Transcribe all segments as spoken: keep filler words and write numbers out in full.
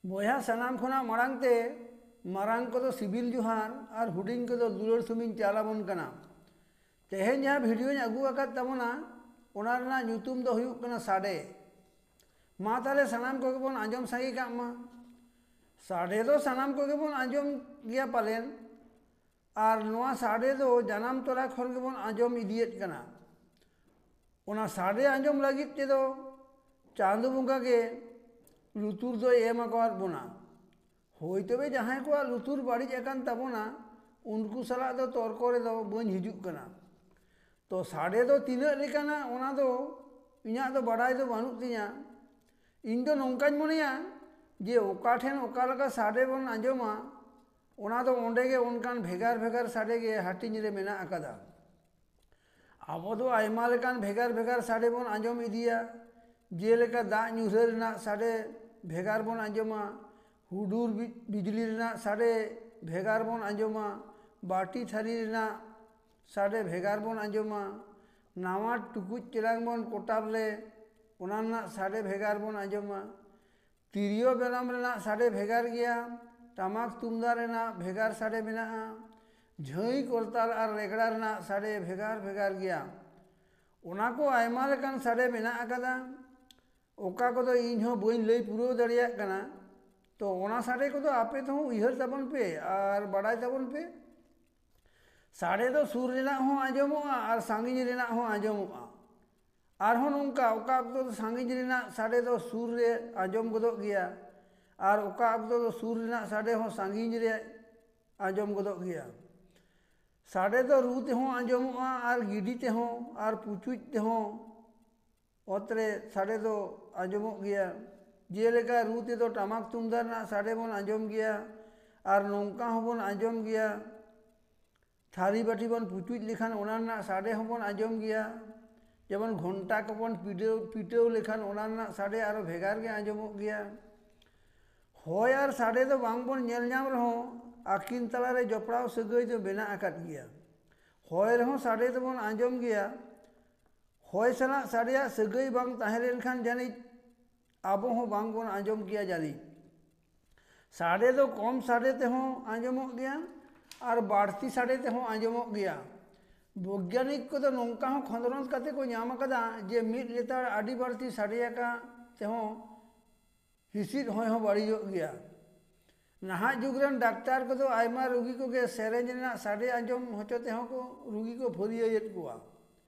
ᱵᱚᱭᱦᱟ, ᱥᱟᱱᱟᱢ ᱠᱷᱚᱱᱟᱜ ᱢᱟᱲᱟᱝ ᱛᱮ ᱢᱟᱨᱟᱝ ᱠᱚᱫᱚ ᱥᱤᱵᱤᱞ ᱡᱚᱦᱟᱨ ᱟᱨ ᱦᱩᱰᱤᱧ ᱠᱚᱫᱚ ᱫᱩᱞᱟᱹᱲ ᱥᱩᱢᱤᱧ ᱪᱟᱞ ᱟᱵᱚᱱ ᱠᱟᱱᱟ᱾ ᱛᱮᱦᱮᱧ ᱡᱟᱦᱟᱸ ᱵᱷᱤᱰᱤᱭᱳᱧ ᱟᱹᱜᱩ ᱟᱠᱟᱫ ᱛᱟᱵᱚᱱᱟ, ᱚᱱᱟ ᱨᱮᱱᱟᱜ ᱧᱩᱛᱩᱢ ᱫᱚ ᱦᱩᱭᱩᱜ ᱠᱟᱱᱟ ᱥᱟᱰᱮ᱾ ᱢᱟ ᱛᱟᱦᱞᱮ ᱥᱟᱱᱟᱢ ᱠᱚᱜᱮ ᱵᱚᱱ ᱟᱸᱡᱚᱢ ᱥᱟᱸᱜᱮ ᱠᱟᱜ ᱢᱟ᱾ ᱥᱟᱰᱮ ᱫᱚ ᱥᱟᱱᱟᱢ ᱠᱚᱜᱮ ᱵᱚᱱ ᱟᱸᱡᱚᱢ ᱜᱮᱭᱟ ᱯᱟᱞᱮᱱ, ᱟᱨ ᱱᱚᱣᱟ ᱥᱟᱰᱮ ᱫᱚ ᱡᱟᱱᱟᱢ ᱛᱚᱨᱟ ᱠᱷᱚᱱ ᱜᱮᱵᱚᱱ ᱟᱸᱡᱚᱢ ᱤᱫᱤᱭᱮᱫ ᱠᱟᱱᱟ᱾ ᱚᱱᱟ ᱥᱟᱰᱮ ᱟᱸᱡᱚᱢ ᱞᱟᱹᱜᱤᱫ ᱛᱮᱫᱚ ᱪᱟᱸᱫᱚ ᱵᱚᱸᱜᱟ ᱜᱮ ᱞᱩᱛᱩᱨ ᱫᱚᱭ ᱮᱢ ᱟᱠᱟᱫ ᱵᱚᱱᱟ᱾ ᱦᱳᱭ ᱛᱚᱵᱮ ᱡᱟᱦᱟᱸᱭ ᱠᱚᱣᱟᱜ ᱞᱩᱛᱩᱨ ᱵᱟᱹᱲᱤᱡ ᱟᱠᱟᱱ ᱛᱟᱵᱚᱱᱟ, ᱩᱱᱠᱩ ᱥᱟᱞᱟᱜ ᱫᱚ ᱛᱚᱨᱠᱚ ᱨᱮᱫᱚ ᱵᱟᱹᱧ ᱦᱤᱡᱩᱜ ᱠᱟᱱᱟ᱾ ᱛᱚ ᱥᱟᱰᱮ ᱫᱚ ᱛᱤᱱᱟᱹᱜ ᱞᱮᱠᱟᱱᱟ, ᱚᱱᱟ ᱫᱚ ᱤᱧᱟᱹᱜ ᱫᱚ ᱵᱟᱰᱟᱭ ᱫᱚ ᱵᱟᱹᱱᱩᱜ ᱛᱤᱧᱟᱹ᱾ ᱤᱧ ᱫᱚ ᱱᱚᱝᱠᱟᱧ ᱢᱚᱱᱮᱭᱟ ᱡᱮ ᱚᱠᱟ ᱴᱷᱮᱱ ᱚᱠᱟ ᱞᱮᱠᱟ ᱥᱟᱰᱮ ᱵᱚᱱ ᱟᱸᱡᱚᱢᱟ, ᱚᱱᱟ ᱫᱚ ᱚᱸᱰᱮ ᱜᱮ ᱚᱱᱠᱟᱱ ᱵᱷᱮᱜᱟᱨ ᱵᱷᱮᱜᱟᱨ ᱥᱟᱰᱮ ᱜᱮ ᱦᱟᱹᱴᱤᱧ ᱨᱮ ᱢᱮᱱᱟᱜ ᱟᱠᱟᱫᱟ᱾ ᱟᱵᱚ ᱫᱚ ᱟᱭᱢᱟ ᱞᱮᱠᱟᱱ ᱵᱷᱮᱜᱟᱨ ᱵᱷᱮᱜᱟᱨ ᱥᱟᱰᱮ ᱵᱚᱱ ᱟᱸᱡᱚᱢ ᱤᱫᱤᱭᱟ, ᱡᱮᱞᱮᱠᱟ ᱫᱟᱜ ᱧᱩᱨᱦᱟᱹ ᱨᱮᱱᱟᱜ ᱥᱟᱰᱮ ᱵᱷᱮᱜᱟᱨ ᱵᱚᱱ ᱟᱸᱡᱚᱢᱟ, ᱦᱩᱰᱩᱨ ᱵᱤ-, ᱵᱤᱡᱽᱞᱤ ᱨᱮᱱᱟᱜ ᱥᱟᱰᱮ ᱵᱷᱮᱜᱟᱨ ᱵᱚᱱ ᱟᱸᱡᱚᱢᱟ, ᱵᱟᱹᱴᱤ ᱛᱷᱟᱹᱨᱤ ᱨᱮᱱᱟᱜ ᱥᱟᱰᱮ ᱵᱷᱮᱜᱟᱨ ᱵᱚᱱ ᱟᱸᱡᱚᱢᱟ, ᱱᱟᱣᱟ ᱴᱩᱠᱩᱡ ᱪᱮᱞᱟᱝ ᱵᱚᱱ ᱠᱚᱴᱟᱵ ᱞᱮ, ᱚᱱᱟ ᱨᱮᱱᱟᱜ ᱥᱟᱰᱮ ᱵᱷᱮᱜᱟᱨ ᱵᱚᱱ ᱟᱸᱡᱚᱢᱟ᱾ ᱛᱤᱨᱭᱳ ᱵᱟᱱᱟᱢ ᱨᱮᱱᱟᱜ ᱥᱟᱰᱮ ᱵᱷᱮᱜᱟᱨ ᱜᱮᱭᱟ, ᱴᱟᱢᱟᱠ ᱛᱩᱢᱫᱟᱜ ᱨᱮᱱᱟᱜ ᱵᱷᱮᱜᱟᱨ ᱥᱟᱰᱮ ᱢᱮᱱᱟᱜᱼᱟ, ᱡᱷᱟᱹᱭ, ᱠᱚᱨᱛᱟᱞ ᱟᱨ ᱨᱮᱜᱽᱲᱟ ᱨᱮᱱᱟᱜ ᱥᱟᱰᱮ ᱵᱷᱮᱜᱟᱨ ᱵᱷᱮᱜᱟᱨ ᱜᱮᱭᱟ᱾ ᱚᱱᱟ ᱠᱚ ᱟᱭᱢᱟ ᱞᱮᱠᱟᱱ ᱥᱟᱰᱮ ᱢᱮᱱᱟᱜ ᱟᱠᱟᱫᱟ, ᱚᱠᱟ ᱠᱚᱫᱚ ᱤᱧ ᱦᱚᱸ ᱵᱟᱹᱧ ᱞᱟᱹᱭ ᱯᱩᱨᱟᱹᱣ ᱫᱟᱲᱮᱭᱟᱜ ᱠᱟᱱᱟ᱾ ᱛᱚ ᱚᱱᱟ ᱥᱟᱰᱮ ᱠᱚᱫᱚ ᱟᱯᱮ ᱛᱮᱦᱚᱸ ᱩᱭᱦᱟᱹᱨ ᱛᱟᱵᱚᱱ ᱯᱮ ᱟᱨ ᱵᱟᱰᱟᱭ ᱛᱟᱵᱚᱱ ᱯᱮ᱾ ᱥᱟᱰᱮ ᱫᱚ ᱥᱩᱨ ᱨᱮᱱᱟᱜ ᱦᱚᱸ ᱟᱸᱡᱚᱢᱚᱜᱼᱟ ᱟᱨ ᱥᱟᱺᱜᱤᱧ ᱨᱮᱱᱟᱜ ᱦᱚᱸ ᱟᱸᱡᱚᱢᱚᱜᱼᱟ᱾ ᱟᱨᱦᱚᱸ ᱱᱚᱝᱠᱟ, ᱚᱠᱟ ᱚᱠᱛᱚ ᱫᱚ ᱥᱟᱺᱜᱤᱧ ᱨᱮᱱᱟᱜ ᱥᱟᱰᱮ ᱫᱚ ᱥᱩᱨ ᱨᱮ ᱟᱸᱡᱚᱢ ᱜᱚᱫᱚᱜ ᱜᱮᱭᱟ, ᱟᱨ ᱚᱠᱟ ᱚᱠᱛᱚ ᱫᱚ ᱥᱩᱨ ᱨᱮᱱᱟᱜ ᱥᱟᱰᱮ ᱦᱚᱸ ᱥᱟᱺᱜᱤᱧ ᱨᱮ ᱟᱸᱡᱚᱢ ᱜᱚᱫᱚᱜ ᱜᱮᱭᱟ᱾ ᱥᱟᱰᱮ ᱫᱚ ᱨᱩ ᱛᱮᱦᱚᱸ ᱟᱸᱡᱚᱢᱚᱜᱼᱟ, ᱟᱨ ᱜᱤᱰᱤ ᱛᱮᱦᱚᱸ, ᱟᱨ ᱯᱩᱪᱩᱡ ᱛᱮᱦᱚᱸ ᱚᱛ ᱨᱮ ᱥᱟᱰᱮ ᱫᱚ ᱟᱸᱡᱚᱢᱚᱜ ᱜᱮᱭᱟ᱾ ᱡᱮᱞᱮᱠᱟ ᱨᱩ ᱛᱮᱫᱚ ᱴᱟᱢᱟᱠ ᱛᱩᱢᱫᱟᱜ ᱨᱮᱱᱟᱜ ᱥᱟᱰᱮ ᱵᱚᱱ ᱟᱸᱡᱚᱢ ᱜᱮᱭᱟ, ᱟᱨ ᱱᱚᱝᱠᱟ ᱦᱚᱸᱵᱚᱱ ᱟᱸᱡᱚᱢ ᱜᱮᱭᱟ, ᱛᱷᱟᱹᱨᱤ ᱵᱟᱹᱴᱤ ᱵᱚᱱ ᱯᱩᱪᱩᱡ ᱞᱮᱠᱷᱟᱱ ᱚᱱᱟ ᱨᱮᱱᱟᱜ ᱥᱟᱰᱮ ᱦᱚᱸᱵᱚᱱ ᱟᱸᱡᱚᱢ ᱜᱮᱭᱟ᱾ ᱡᱮᱢᱚᱱ ᱜᱷᱚᱱᱴᱟ ᱠᱚᱵᱚᱱ ᱯᱤᱰᱟᱹᱣ, ᱯᱤᱴᱟᱹᱣ ᱞᱮᱠᱷᱟᱱ ᱚᱱᱟ ᱨᱮᱱᱟᱜ ᱥᱟᱰᱮ ᱟᱨᱚ ᱵᱷᱮᱜᱟᱨ ᱜᱮ ᱟᱸᱡᱚᱢᱚᱜ ᱜᱮᱭᱟ᱾ ᱦᱚᱭ ᱟᱨ ᱥᱟᱰᱮ ᱫᱚ ᱵᱟᱝᱵᱚᱱ ᱧᱮᱞ ᱧᱟᱢ ᱨᱮᱦᱚᱸ, ᱟᱹᱠᱤᱱ ᱛᱟᱞᱟᱨᱮ ᱡᱚᱯᱲᱟᱣ ᱥᱟᱹᱜᱟᱹᱭ ᱫᱚ ᱢᱮᱱᱟᱜ ᱟᱠᱟᱫ ᱜᱮᱭᱟ᱾ ᱦᱚᱭ ᱨᱮᱦᱚᱸ ᱥᱟᱰᱮ ᱫᱚᱵᱚᱱ ᱟᱸᱡᱚᱢ ᱜᱮᱭᱟ᱾ ᱦᱚᱭ ᱥᱟᱞᱟᱜ ᱥᱟᱰᱮᱭᱟᱜ ᱥᱟᱹᱜᱟᱹᱭ ᱵᱟᱝ ᱛᱟᱦᱮᱸ ᱞᱮᱱᱠᱷᱟᱱ ᱡᱟᱹᱱᱤᱡ ᱟᱵᱚ ᱦᱚᱸ ᱵᱟᱝᱵᱚᱱ ᱟᱸᱡᱚᱢ ᱠᱮᱭᱟ ᱡᱟᱹᱱᱤᱡ᱾ ᱥᱟᱰᱮ ᱫᱚ ᱠᱚᱢ ᱥᱟᱰᱮ ᱛᱮᱦᱚᱸ ᱟᱸᱡᱚᱢᱚᱜ ᱜᱮᱭᱟ ᱟᱨ ᱵᱟᱹᱲᱛᱤ ᱥᱟᱰᱮ ᱛᱮᱦᱚᱸ ᱟᱸᱡᱚᱢᱚᱜ ᱜᱮᱭᱟ᱾ ᱵᱳᱭᱜᱟᱱᱤᱠ ᱠᱚᱫᱚ ᱱᱚᱝᱠᱟ ᱦᱚᱸ ᱠᱷᱚᱸᱫᱽᱨᱚᱸᱫᱽ ᱠᱟᱛᱮ ᱠᱚ ᱧᱟᱢ ᱟᱠᱟᱫᱟ ᱡᱮ ᱢᱤᱫ ᱞᱮᱛᱟᱲ ᱟᱹᱰᱤ ᱵᱟᱹᱲᱛᱤ ᱥᱟᱰᱮ ᱟᱠᱟᱫ ᱛᱮᱦᱚᱸ ᱦᱤᱥᱤᱫ ᱦᱚᱭ ᱦᱚᱸ ᱵᱟᱹᱲᱤᱡᱚᱜ ᱜᱮᱭᱟ᱾ ᱱᱟᱦᱟᱜ ᱡᱩᱜᱽ ᱨᱮᱱ ᱰᱟᱠᱛᱟᱨ ᱠᱚᱫᱚ ᱟᱭᱢᱟ ᱨᱩᱜᱤ ᱠᱚᱜᱮ ᱥᱮᱨᱮᱧ ᱨᱮᱱᱟᱜ ᱥᱟᱰᱮ ᱟᱸᱡᱚᱢ ᱦᱚᱪᱚ ᱛᱮᱦᱚᱸ ᱠᱚ ᱨᱩᱜᱤ ᱠᱚ ᱯᱷᱟᱹᱨᱭᱟᱹᱭᱮᱫ ᱠᱚᱣᱟ᱾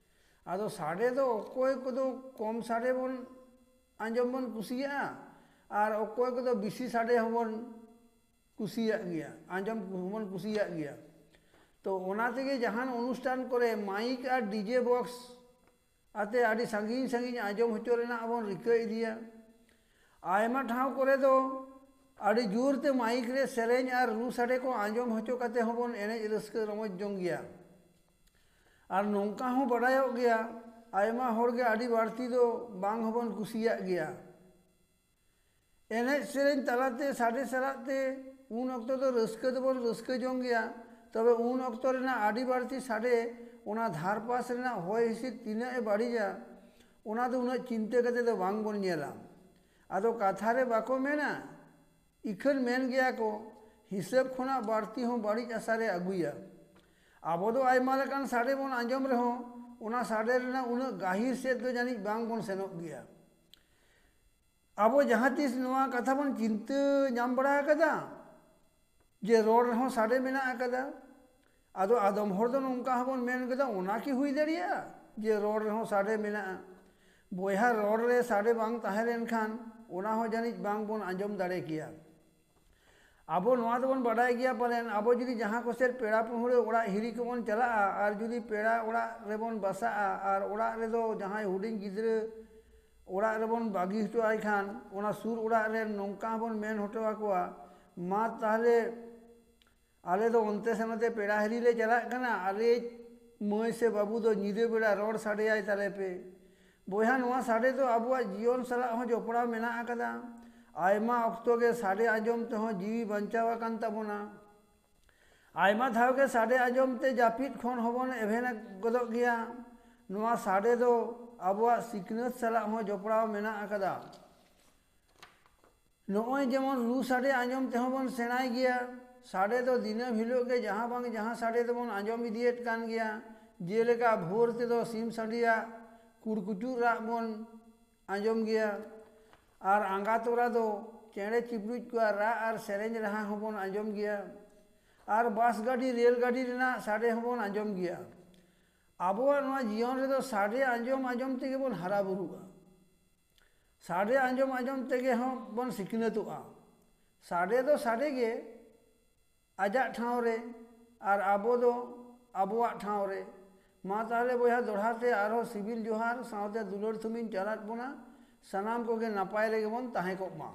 ᱟᱫᱚ ᱥᱟᱰᱮ ᱫᱚ ᱚᱠᱚᱭ ᱠᱚᱫᱚ ᱠᱚᱢ ᱥᱟᱰᱮ ᱵᱚᱱ ᱟᱸᱡᱚᱢ ᱵᱚᱱ ᱠᱩᱥᱤᱭᱟᱜᱼᱟ ᱟᱨ ᱚᱠᱚᱭ ᱠᱚᱫᱚ ᱵᱮᱥᱤ ᱥᱟᱰᱮ ᱦᱚᱸᱵᱚᱱ ᱠᱩᱥᱤᱭᱟᱜ ᱜᱮᱭᱟ, ᱟᱸᱡᱚᱢ ᱦᱚᱸᱵᱚᱱ ᱠᱩᱥᱤᱭᱟᱜ ᱜᱮᱭᱟ᱾ ᱛᱚ ᱚᱱᱟ ᱛᱮᱜᱮ ᱡᱟᱦᱟᱱ ᱚᱱᱩᱥᱴᱷᱟᱱ ᱠᱚᱨᱮ ᱢᱟᱭᱤᱠ ᱟᱨ ᱰᱤᱡᱮ ᱵᱚᱠᱥ ᱟᱛᱮ ᱟᱹᱰᱤ ᱥᱟᱺᱜᱤᱧ ᱥᱟᱺᱜᱤᱧ ᱟᱸᱡᱚᱢ ᱦᱚᱪᱚ ᱨᱮᱱᱟᱜ ᱵᱚᱱ ᱨᱤᱠᱟᱹ ᱤᱫᱤᱭᱟ᱾ ᱟᱭᱢᱟ ᱴᱷᱟᱶ ᱠᱚᱨᱮ ᱫᱚ ᱟᱹᱰᱤ ᱡᱳᱨ ᱛᱮ ᱢᱟᱭᱤᱠ ᱨᱮ ᱥᱮᱨᱮᱧ ᱟᱨ ᱨᱩ ᱥᱟᱰᱮ ᱠᱚ ᱟᱸᱡᱚᱢ ᱦᱚᱪᱚ ᱠᱟᱛᱮ ᱦᱚᱸᱵᱚᱱ ᱮᱱᱮᱡ ᱨᱟᱹᱥᱠᱟᱹ ᱨᱚᱢᱚᱡᱽ ᱡᱚᱝ ᱜᱮᱭᱟ᱾ ᱟᱨ ᱱᱚᱝᱠᱟ ᱦᱚᱸ ᱵᱟᱰᱟᱭᱚᱜ ᱜᱮᱭᱟ, ᱟᱭᱢᱟ ᱦᱚᱲ ᱜᱮ ᱟᱹᱰᱤ ᱵᱟᱹᱲᱛᱤ ᱫᱚ ᱵᱟᱝ ᱦᱚᱸᱵᱚᱱ ᱠᱩᱥᱤᱭᱟᱜ ᱜᱮᱭᱟ᱾ ᱮᱱᱮᱡ ᱥᱮᱨᱮᱧ ᱛᱟᱞᱟᱛᱮ ᱥᱟᱰᱮ ᱥᱟᱞᱟᱜ ᱛᱮ ᱩᱱ ᱚᱠᱛᱚ ᱫᱚ ᱨᱟᱹᱥᱠᱟᱹ ᱫᱚᱵᱚᱱ ᱨᱟᱹᱥᱠᱟᱹ ᱡᱚᱝ ᱜᱮᱭᱟ, ᱛᱚᱵᱮ ᱩᱱ ᱚᱠᱛᱚ ᱨᱮᱱᱟᱜ ᱟᱹᱰᱤ ᱵᱟᱹᱲᱛᱤ ᱥᱟᱰᱮ ᱚᱱᱟ ᱫᱷᱟᱨᱯᱟᱥ ᱨᱮᱱᱟᱜ ᱦᱚᱭ ᱦᱤᱸᱥᱤᱫ ᱛᱤᱱᱟᱹᱜ ᱮ ᱵᱟᱹᱲᱤᱡᱟ, ᱚᱱᱟ ᱫᱚ ᱩᱱᱟᱹᱜ ᱪᱤᱱᱛᱟᱹ ᱠᱟᱛᱮ ᱫᱚ ᱵᱟᱝ ᱵᱚᱱ ᱧᱮᱞᱟ᱾ ᱟᱫᱚ ᱠᱟᱛᱷᱟ ᱨᱮ ᱵᱟᱠᱚ ᱢᱮᱱᱟ, ᱤᱠᱷᱟᱹᱱ ᱢᱮᱱ ᱜᱮᱭᱟ ᱠᱚ, ᱦᱤᱥᱟᱹᱵ ᱠᱷᱚᱱᱟᱜ ᱵᱟᱹᱲᱛᱤ ᱦᱚᱸ ᱵᱟᱹᱲᱤᱡ ᱟᱥᱟᱨᱮ ᱟᱹᱜᱩᱭᱟ᱾ ᱟᱵᱚ ᱫᱚ ᱟᱭᱢᱟ ᱞᱮᱠᱟᱱ ᱥᱟᱰᱮ ᱵᱚᱱ ᱟᱸᱡᱚᱢ ᱨᱮᱦᱚᱸ ᱚᱱᱟ ᱥᱟᱰᱮ ᱨᱮᱱᱟᱜ ᱩᱱᱟᱹᱜ ᱜᱟᱹᱦᱤᱨ ᱥᱮᱫ ᱫᱚ ᱡᱟᱹᱱᱤᱡ ᱵᱟᱝ ᱵᱚᱱ ᱥᱮᱱᱚᱜ ᱜᱮᱭᱟ᱾ ᱟᱵᱚ ᱡᱟᱦᱟᱸ ᱛᱤᱥ ᱱᱚᱣᱟ ᱠᱟᱛᱷᱟ ᱵᱚᱱ ᱪᱤᱱᱛᱟᱹ ᱧᱟᱢ ᱵᱟᱲᱟ ᱟᱠᱟᱫᱟ ᱡᱮ ᱨᱚᱲ ᱨᱮᱦᱚᱸ ᱥᱟᱰᱮ ᱢᱮᱱᱟᱜ ᱟᱠᱟᱫᱟ? ᱟᱫᱚ ᱟᱫᱚᱢ ᱦᱚᱲ ᱫᱚ ᱱᱚᱝᱠᱟ ᱦᱚᱸᱵᱚᱱ ᱢᱮᱱ ᱠᱮᱫᱟ, ᱚᱱᱟ ᱠᱤ ᱦᱩᱭ ᱫᱟᱲᱮᱭᱟᱜᱼᱟ ᱡᱮ ᱨᱚᱲ ᱨᱮᱦᱚᱸ ᱥᱟᱰᱮ ᱢᱮᱱᱟᱜᱼᱟ? ᱵᱚᱭᱦᱟ, ᱨᱚᱲ ᱨᱮ ᱥᱟᱰᱮ ᱵᱟᱝ ᱛᱟᱦᱮᱸ ᱞᱮᱱᱠᱷᱟᱱ ᱚᱱᱟ ᱦᱚᱸ ᱡᱟᱹᱱᱤᱡ ᱵᱟᱝ ᱵᱚᱱ ᱟᱸᱡᱚᱢ ᱫᱟᱲᱮ ᱠᱮᱭᱟ᱾ ᱟᱵᱚ ᱱᱚᱣᱟ ᱫᱚᱵᱚᱱ ᱵᱟᱰᱟᱭ ᱜᱮᱭᱟ ᱯᱟᱞᱮᱱ, ᱟᱵᱚ ᱡᱩᱫᱤ ᱡᱟᱦᱟᱸ ᱠᱚᱥᱮᱫ ᱯᱮᱲᱟ ᱯᱟᱹᱦᱩᱲᱟᱹ ᱚᱲᱟᱜ ᱦᱤᱨᱤ ᱠᱚᱵᱚᱱ ᱪᱟᱞᱟᱜᱼᱟ ᱟᱨ ᱡᱩᱫᱤ ᱯᱮᱲᱟ ᱚᱲᱟᱜ ᱨᱮᱵᱚᱱ ᱵᱟᱥᱟᱜᱼᱟ ᱟᱨ ᱚᱲᱟᱜ ᱨᱮᱫᱚ ᱡᱟᱦᱟᱸᱭ ᱦᱩᱰᱤᱧ ᱜᱤᱫᱽᱨᱟᱹ ᱚᱲᱟᱜ ᱨᱮᱵᱚᱱ ᱵᱟᱹᱜᱤ ᱦᱚᱴᱚ ᱟᱭ ᱠᱷᱟᱱ, ᱚᱱᱟ ᱥᱩᱨ ᱚᱲᱟᱜ ᱨᱮᱱ ᱱᱚᱝᱠᱟ ᱦᱚᱸᱵᱚᱱ ᱢᱮᱱ ᱦᱚᱴᱚ ᱟᱠᱚᱣᱟ, "ᱢᱟ ᱛᱟᱦᱞᱮ ᱟᱞᱮ ᱫᱚ ᱚᱱᱛᱮ ᱥᱮ ᱱᱚᱛᱮ ᱯᱮᱲᱟ ᱦᱤᱨᱤ ᱞᱮ ᱪᱟᱞᱟᱜ ᱠᱟᱱᱟ, ᱟᱞᱮᱭᱤᱡ ᱢᱟᱹᱭ ᱥᱮ ᱵᱟᱹᱵᱩ ᱫᱚ ᱧᱤᱫᱟᱹ ᱵᱮᱲᱟ ᱨᱚᱲ ᱥᱟᱰᱮᱭᱟᱭ ᱛᱟᱞᱮ ᱯᱮ᱾" ᱵᱚᱭᱦᱟ, ᱱᱚᱣᱟ ᱥᱟᱰᱮ ᱫᱚ ᱟᱵᱚᱣᱟᱜ ᱡᱤᱭᱚᱱ ᱥᱟᱞᱟᱜ ᱦᱚᱸ ᱡᱚᱯᱲᱟᱣ ᱢᱮᱱᱟᱜ ᱟᱠᱟᱫᱟ᱾ ᱟᱭᱢᱟ ᱚᱠᱛᱚ ᱜᱮ ᱥᱟᱰᱮ ᱟᱸᱡᱚᱢ ᱛᱮᱦᱚᱸ ᱡᱤᱣᱤ ᱵᱟᱧᱪᱟᱣ ᱟᱠᱟᱱ ᱛᱟᱵᱚᱱᱟ᱾ ᱟᱭᱢᱟ ᱫᱷᱟᱣ ᱜᱮ ᱥᱟᱰᱮ ᱟᱸᱡᱚᱢ ᱛᱮ ᱡᱟᱹᱯᱤᱫ ᱠᱷᱚᱱ ᱦᱚᱸᱵᱚᱱ ᱮᱵᱷᱮᱱ ᱜᱚᱫᱚᱜ ᱜᱮᱭᱟ᱾ ᱱᱚᱣᱟ ᱥᱟᱰᱮ ᱫᱚ ᱟᱵᱚᱣᱟᱜ ᱥᱤᱠᱷᱱᱟᱹᱛ ᱥᱟᱞᱟᱜ ᱦᱚᱸ ᱡᱚᱯᱲᱟᱣ ᱢᱮᱱᱟᱜ ᱟᱠᱟᱫᱟ᱾ ᱱᱚᱜᱼᱚᱭ ᱡᱮᱢᱚᱱ ᱨᱩ ᱥᱟᱰᱮ ᱟᱸᱡᱚᱢ ᱛᱮᱦᱚᱸ ᱵᱚᱱ ᱥᱮᱬᱟᱭ ᱜᱮᱭᱟ᱾ ᱥᱟᱰᱮ ᱫᱚ ᱫᱤᱱᱟᱹᱢ ᱦᱤᱞᱳᱜ ᱜᱮ ᱡᱟᱦᱟᱸ ᱵᱟᱝ ᱡᱟᱦᱟᱸ ᱥᱟᱰᱮ ᱫᱚᱵᱚᱱ ᱟᱸᱡᱚᱢ ᱤᱫᱤᱭᱮᱫ ᱠᱟᱱ ᱜᱮᱭᱟ᱾ ᱡᱮᱞᱮᱠᱟ ᱵᱷᱳᱨ ᱛᱮᱫᱚ ᱥᱤᱢ ᱥᱟᱰᱮᱭᱟᱜ ᱠᱩᱲᱠᱩᱪᱩᱜ ᱨᱟᱜ ᱵᱚᱱ ᱟᱸᱡᱚᱢ ᱜᱮᱭᱟ᱾ ᱟᱨ ᱟᱸᱜᱟ ᱛᱚᱨᱟ ᱫᱚ ᱪᱮᱬᱮ ᱪᱤᱯᱨᱩᱡ ᱠᱚᱣᱟᱜ ᱨᱟᱜ ᱟᱨ ᱥᱮᱨᱮᱧ ᱨᱟᱦᱟ ᱦᱚᱸᱵᱚᱱ ᱟᱸᱡᱚᱢ ᱜᱮᱭᱟ᱾ ᱟᱨ ᱵᱟᱥ ᱜᱟᱹᱰᱤ, ᱨᱮᱞ ᱜᱟᱹᱰᱤ ᱨᱮᱱᱟᱜ ᱥᱟᱰᱮ ᱦᱚᱸᱵᱚᱱ ᱟᱸᱡᱚᱢ ᱜᱮᱭᱟ᱾ ᱟᱵᱚᱣᱟᱜ ᱱᱚᱣᱟ ᱡᱤᱭᱚᱱ ᱨᱮᱫᱚ ᱥᱟᱰᱮ ᱟᱸᱡᱚᱢ ᱟᱸᱡᱚᱢ ᱛᱮᱜᱮ ᱵᱚᱱ ᱦᱟᱨᱟ ᱵᱩᱨᱩᱜᱼᱟ᱾ ᱥᱟᱰᱮ ᱟᱸᱡᱚᱢ ᱟᱸᱡᱚᱢ ᱛᱮᱜᱮ ᱦᱚᱸ ᱵᱚᱱ ᱥᱤᱠᱷᱱᱟᱹᱛᱚᱜᱼᱟ᱾ ᱥᱟᱰᱮ ᱫᱚ ᱥᱟᱰᱮ ᱜᱮ ᱟᱡᱟᱜ ᱴᱷᱟᱶ ᱨᱮ, ᱟᱨ ᱟᱵᱚ ᱫᱚ ᱟᱵᱚᱣᱟᱜ ᱴᱷᱟᱶ ᱨᱮ᱾ ᱢᱟ ᱛᱟᱦᱚᱞᱮ ᱵᱚᱭᱦᱟ, ᱫᱚᱲᱦᱟ ᱛᱮ ᱟᱨᱦᱚᱸ ᱥᱤᱵᱤᱞ ᱡᱚᱦᱟᱨ ᱥᱟᱶᱛᱮ ᱫᱩᱞᱟᱹᱲ ᱛᱷᱩᱢᱤᱧ ᱪᱟᱞᱟᱫ ᱵᱚᱱᱟ᱾ ᱥᱟᱱᱟᱢ ᱠᱚᱜᱮ ᱱᱟᱯᱟᱭ ᱨᱮᱜᱮ ᱵᱚᱱ ᱛᱟᱦᱮᱸ ᱠᱚᱜ ᱢᱟ᱾